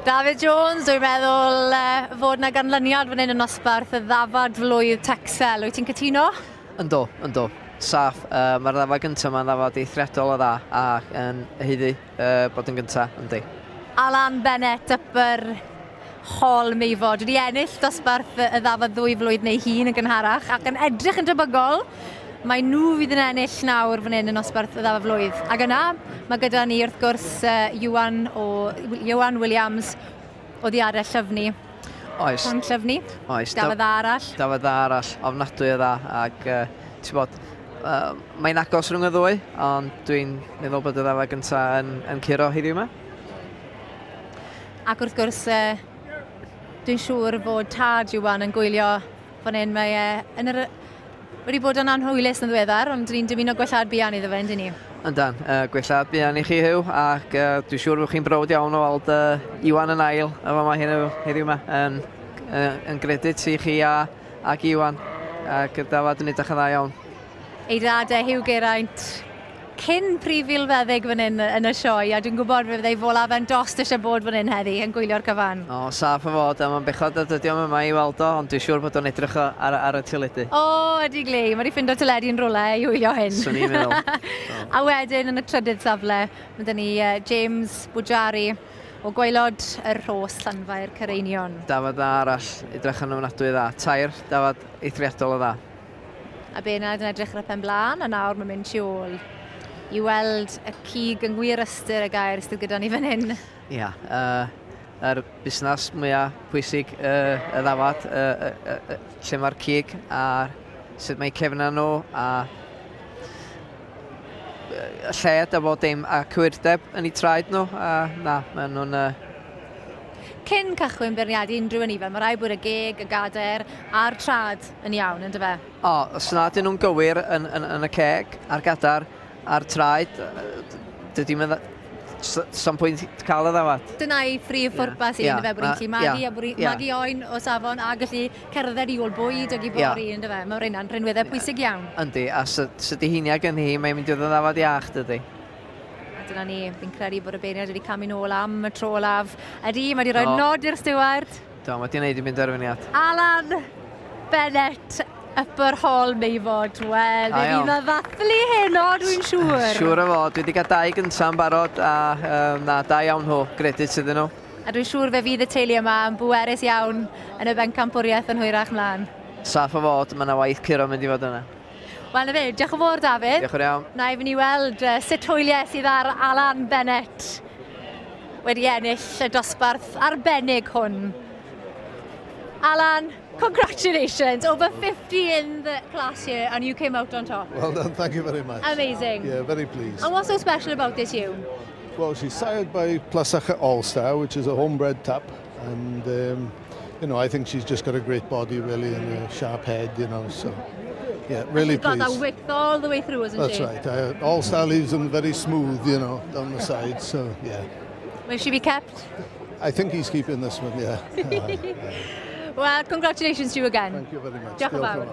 David Jones, dwi'n meddwl fod 'na ganlyniad fan hyn yn nosbarth y ddafad flwydd Texel. Wyt ti'n cytuno? Yndw, yndw. Saff. Mae'r ddafad gyntaf yma'n ddafad eithriadol o dda ac yn haeddu bod yn gyntaf, yndi. Alan Bennett, Upper Hall Meifod, wedi ennill dosbarth y ddafad ddwy flwydd neu hun yn gynharach ac yn edrych yn debygol mae nhw fydd yn ennill nawr fan hyn yn nosbarth y ddafad flwydd. Ac yna, mae gyda ni wrth gwrs Iwan, o, Iwan Williams o Ddiadell Llyfni. Oes. Pont Llyfni. Oes. Dafydd dda arall. Dafydd dda arall, ofnadwy o dda, ac ti'n bod, mae'n agos rhwng y ddwy, ond dwi'n meddwl bod y ddafad gyntaf yn curo heddiw yma. Ac wrth gwrs, dwi'n siŵr fod tad Iwan yn gwylio fan hyn. Mae e yn yr, wedi bod yn anhwylus yn ddiweddar, ond ni'n dymuno gwellhad buan iddo fe, yndyn ni? Yndan, gwellhad buan i chi Huw, ac dwi'n siŵr bod chi'n browd iawn o weld Iwan yn ail yn fama heddiw, heddiw yma. Yn, yn gredit i chi a, ac Iwan, ac y dafad yn edrych yn dda iawn. Ei dad e, Huw Geraint, cyn prif filfeddyg fan hyn yn y sioe, a dwi'n gwybod fe fyddai fola fe'n dost eisiau bod fan hyn heddi yn gwylio'r cyfan. O, saff o fod, a mae'n bechod nad ydi o'm yma i weld o, ond dwi'n siŵr bod o'n edrych ar, ar y teledu. O, ydi glei, mae wedi ffindo teledu yn rhywle i wylio hyn. Swn i'n meddwl. A wedyn yn y trydydd safle, mae 'da ni James Bwjari o Gwaelod y Rhos, Llanfair Caereinion. Dafad dda arall, edrych yn ofnadwy dda. Tair dafad eithriadol o dda. A Bernard yn edrych ar y pen blaen, a nawr mae'n mynd tu ôl i weld y cig yng ngwir ystyr y gair sydd gyda ni fan hyn. Ia, yr busnes mwyaf pwysig, y ddafad, lle mae'r cig a sut mae cefna nhw a lled a bod dim a cywirdeb yn eu traed nhw a na, maen nhw'n Cyn cychwyn beirniadu unrhyw anifail, mae rhaid bod y geg, y gader a'r trad yn iawn, yn dyfe? O, os na ydyn nhw'n gywir yn, yn, yn y ceg, a'r gadar, a'r traed, dydy mynd... So'n pwynt cael y ddafad. Dyna'i phrif phwrpas i, yeah. yndyfe, bod ni'n gallu magu, a bod ni'n magu oen o safon a gallu cerdded i ôl bwyd ac i bori, yeah. yndyfe. Mae hynna'n rhinweddau pwysig iawn. Yndi, a sy di heiniau gen hi, mae'n mynd i fod yn ddafad iach, dydy. A dyna ni, fi'n credu bod y beirniad wedi camu nôl am y tro olaf. Ydy, mae wedi rhoi nod i'r stiward. Do, mae wedi gwneud i benderfyniad. Alan Bennett, Upper Hall Meifod. Wel, fe fydd yna ddathlu heno, dwi'n siŵr. Siŵr o fod. Dwi wedi cael dau gyntaf yn barod, a um, na, da iawn nhw. Gredit iddyn nhw. A dwi'n siŵr fe fydd y teulu yma yn bwerus iawn yn y bencampwriaeth yn hwyrach mlaen. Saff o fod, mae yna waith curo mynd i fod yna. Wel, na fe, diolch yn fawr, Dafydd. Diolch yn iawn. Na i fynd i weld sut hwyliau sydd ar Alan Bennett wedi ennill y dosbarth arbennig hwn. Alan, congratulations. Over 50 in the class here and you came out on top. Well done, thank you very much. Amazing. Yeah, very pleased. And what's so special about this ewe? Well, she's sired by Plasacha All-Star, which is a homebred tup, and I think she's just got a great body, really, and a sharp head, so yeah, really She's got pleased. that width all the way through, hasn't That's she? right. All-Star leaves them very smooth, down the side, so yeah. Will she be kept? I think he's keeping this one, yeah. Well, congratulations to you again. Thank you very much. Diolch yn fawr.